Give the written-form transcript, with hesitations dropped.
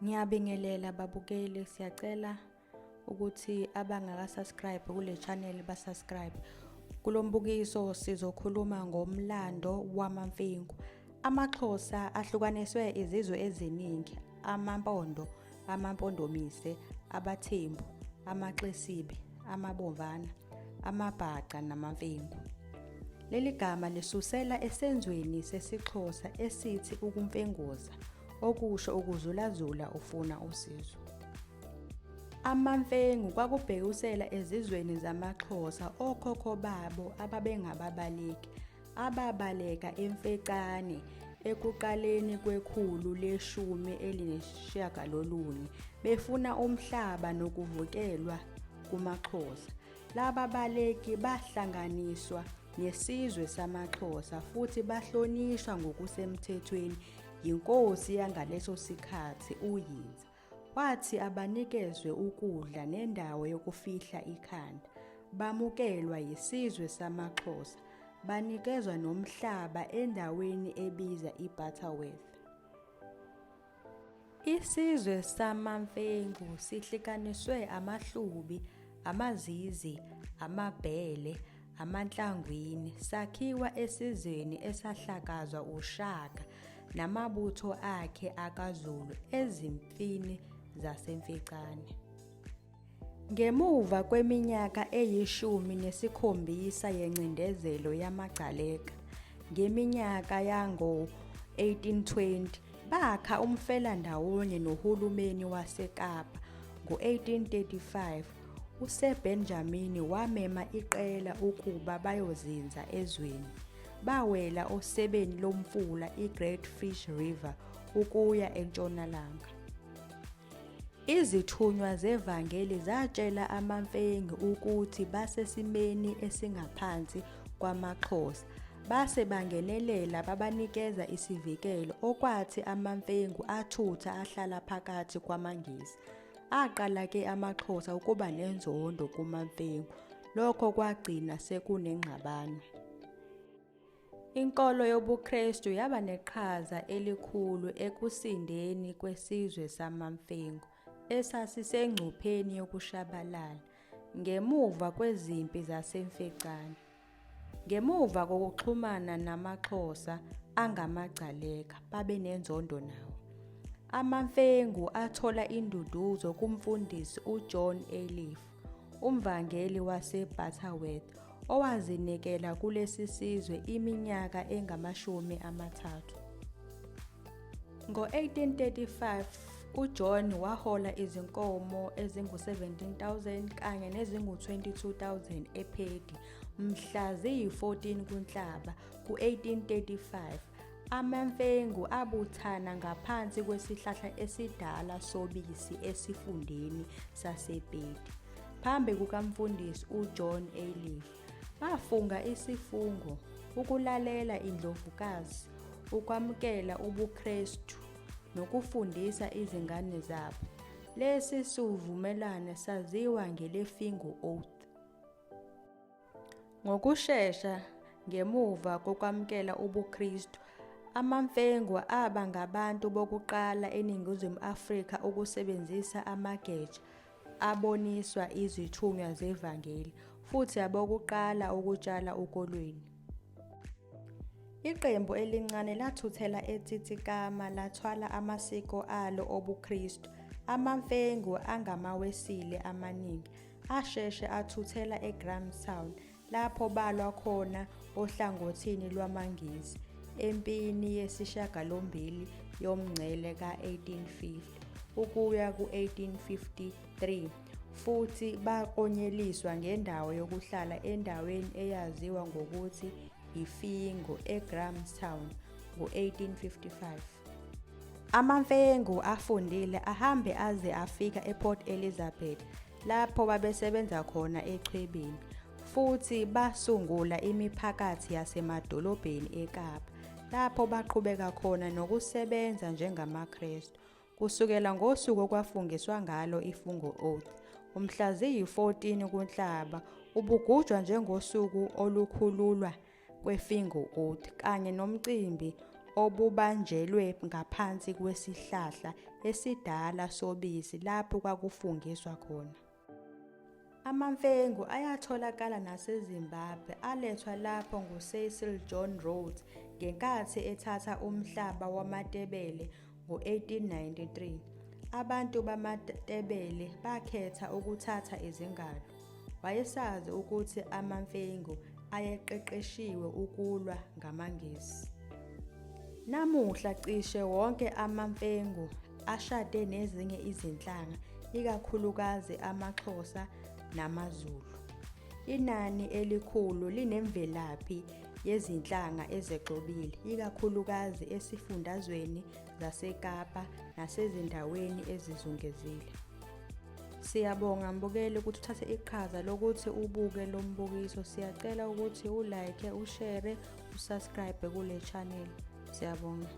Ngiyabingelela babukeli, siyacela ukuthi abangaka-subscribe kule channel ba-subscribe. Kulo mbukiso sizokhuluma ngomlando wamaMfengu. AmaXhosa ahlukaniswe izizwe eziningi, amaMpondo, amaMpondomise, abaThembu, amaXesibe, amaBomvana, amaBhaca namaMfengu. Leli gama lisusela esenzweni sesiXhosa esithi ukumfenguza, okusho ukuzulazula ufuna usizo. AmaMfengu kwakubhekisela ezizweni zamaXhosa okhokho babo ababengababaleki ababaleka eMfecane ekuqaleni kwekhulu le-19 befuna umhlaba nokuvikelwa kumaXhosa. Laba baleki bahlanganiswa nesizwe samaXhosa futhi bahlonishwa ngokusemthethweni yinkosi yangaleso sikhathi uYinza. Wathi abanikezwe ukudla nendawo yokufihla ikhanda. Bamukelwa yisizwe samaXhosa, banikezwa nomhlaba endaweni ebiza iButterworth. Isizwe samaMfengu sihlukaniswe amaHlubi, amaZizi, amaBhele, amaNtlangwini, sakhiwa esizweni esahlakazwa uShaka namabutho akhe akaZulu ezimpini zaseMfecane. Ngemuva kweminyaka eyishumi nesikhombisa yencindezelo yamaGcaleka, ngeminyaka yango-1820 bakha umfelandawonye nohulumeni waseKapa. Ngo-1835 uSir Benjamin wamema iqela ukuba bayozinza ezweni. Bawela osebeni lomfula iGreat Fish River ukuya entshonalanga. Izithunywa zevangeli zatshela amaMfengu ukuthi basesimeni esingaphansi kwamaXhosa base bangenelela babanikeza isivikelo okwathi amaMfengu athutha ahlala phakathi kwamaNgisi. Aqala ke amaXhosa ukuba nenzondo kumaMfengu, lokho kwagcina sekunengxabano. Inkolo yobuKrestu yaba neqhaza elikhulu ekusindeni kwesizwe samaMfengu esasisengcupheni yokushabalala ngemuva kwezimpi zaseMfecane. Ngemuva kokuxhumana namaXhosa angamaGcaleka babenenzondo nawo. AmaMfengu athola induduzo kuMfundisi uJohn Ayliff, umvangeli waseButterworth owazinikela kulesi sizwe iminyaka engama-30. Ngo-1835 uJohn wahola izinkomo ezingu-17,000 kanye nezingu-22,000 ePeddie mhla ziyi-14 kuNhlaba ku-1835. AmaMfengu abuthana ngaphansi kwesihlahla esidala sobisi esifundeni sasePeddie phambi kukaMfundisi uJohn Ayliff. Bafunga isifungo ukulalela iNdlovukazi, ukwamukela ubuKrestu nokufundisa izingane zabo. Lesi sivumelwano saziwa ngeleFingo Oath. Ngokushesha ngemuva kokwamukela ubuKristu, amaMfengu aba ngabantu bokuqala eNingizimu Afrika ukusebenzisa amageja aboniswa izithunywa zevangeli futhi abokuqala ukutshala ukolweni. Iqembu elincane lathuthela eTsitsikamma lathwala amasiko alo obuKristu. AmaMfengu angamaWesile amaningi asheshe athuthela eGrahamstown lapho balwa khona ohlangothini lwamaNgisi eMpini Yesishiyagalombili Yomngcele ka-1850 ukuya ku-1853 futhi baklonyeliswa ngendawo yokuhlala endaweni eyaziwa ngokuthi iFingo eGrahamstown ngo-1855. AmaMfengu afundile ahambe aze afika ePort Elizabeth lapho babesebenza khona echwebeni futhi basungula imiphakathi yasemadolobheni eKapa lapho baqhubeka khona nokusebenza njengamaKrestu kusukela ngosuku okwafungiswa ngalo iFungo Oath mhla ziyi-14 kuNhlaba ubugujwa njengosuku olukhululwa kweFingo Oath kanye nomcimbi obubanjelwe ngaphansi kwesihlahla esidala sobisi lapho kwakufungiswa khona. AmaMfengu ayatholakala naseZimbabwe alethwa lapho nguCecil John Rhodes ngenkathi ethatha umhlaba wamaTebele ngo-1893. Abantu bamaTebele bakhetha ukuthatha izingalo. Wayesazi ukuthi amaMfengu ayeqeqeshiwe ukulwa ngamaNgisi. Namuhla cishe wonke amaMfengu ashade nezinye izinhlanga ikakhulukazi amaXhosa namaZulu. Inani elikhulu linemvelaphi yezinhlanga ezexubile, ikakhulukazi esifundazweni zaseKapa nasezindaweni ezizungezile. Siyabonga mbukeli ukuthi uthathe iqhaza lokuthi ubuke lo mbukiso. Siyacela ukuthi u-like, ushare, usubscribe kule channel. Siyabonga.